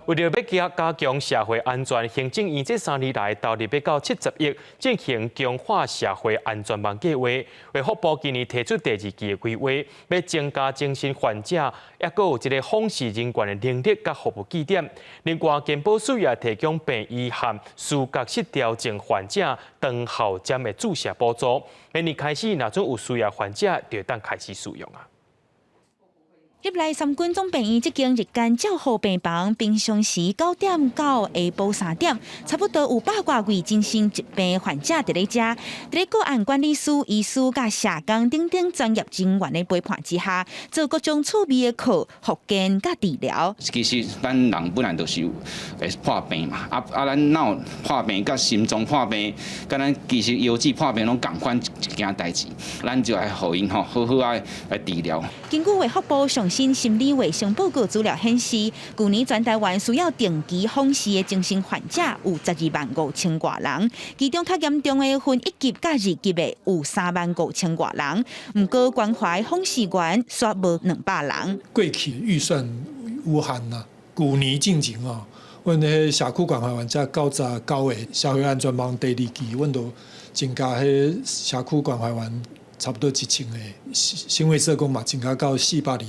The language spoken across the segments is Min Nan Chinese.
為著欲加強社會安全，行政院這3年來投入欲到70億，進行強化社會安全網計劃。衛福部今年提出第二期的規劃，欲增加精神患者，抑閣有這個訪視人員的能力佮服務據點。另外，健保署也提供病院和思覺失調症患者長效針的注射補助。明年開始，若準有需要患者，就會當開始使用啊。入來三軍總病院這間日間照護病房，平常時9點到下晡3點，差不多有百外位精神疾病患者佇咧遮。佇咧個案管理師、醫師佮社工等等專業人員的陪伴之下，做各種趣味的課、復健佮治療。其實咱人本來就是會破病嘛，啊啊，咱腦破病、佮心臟破病，佮咱其實腰子破病攏仝款一件代誌，咱就愛予𪜶吼好好仔來治療。根據衛福部上新心理衛生報告資料顯示，舊年全台灣需要定期訪視的精神患者有12萬5千外人，其中較嚴重的分一級佮二級的有3萬5千外人。毋過關懷訪視員煞無200人。過去預算有限啦，舊年進前哦，阮彼社區關懷員才99個，社會安全網第二期，阮就增加彼社區關懷員。差不多1000個，行為社工嘛，增加到420個。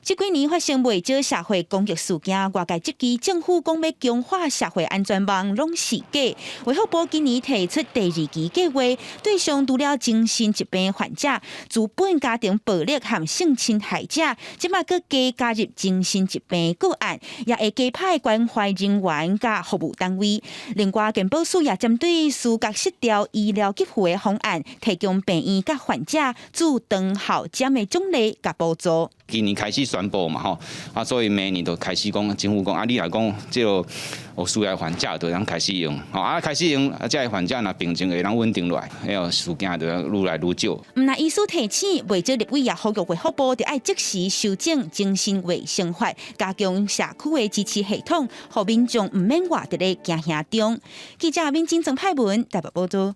這幾年發生袂少社會攻擊事件，外界質疑政府講欲強化社會安全網攏是假。衛福部今年提出第二期計劃，對象除了精神疾病患者、資本家庭暴力和性侵害者，這馬閣加加入精神疾病個案，也會加派關懷人員佮服務單位。另外，健保署也針對思覺失調醫療給付的方案，提供病院佮患者注長效針的獎勵佮補助。今年開始宣布嘛吼，啊，所以明年就開始講政府講啊，你若講這個有需要患者，就通開始用，吼啊，開始用啊，這个患者若病情會當穩定落來，彼個事件就愈來愈少。毋但醫師提醒，袂少立委也呼籲衛福部著愛即時修正精神衛生法，加強社區的支持系統，予民眾毋免活佇咧驚嚇中。記者民進曾派文台北報道。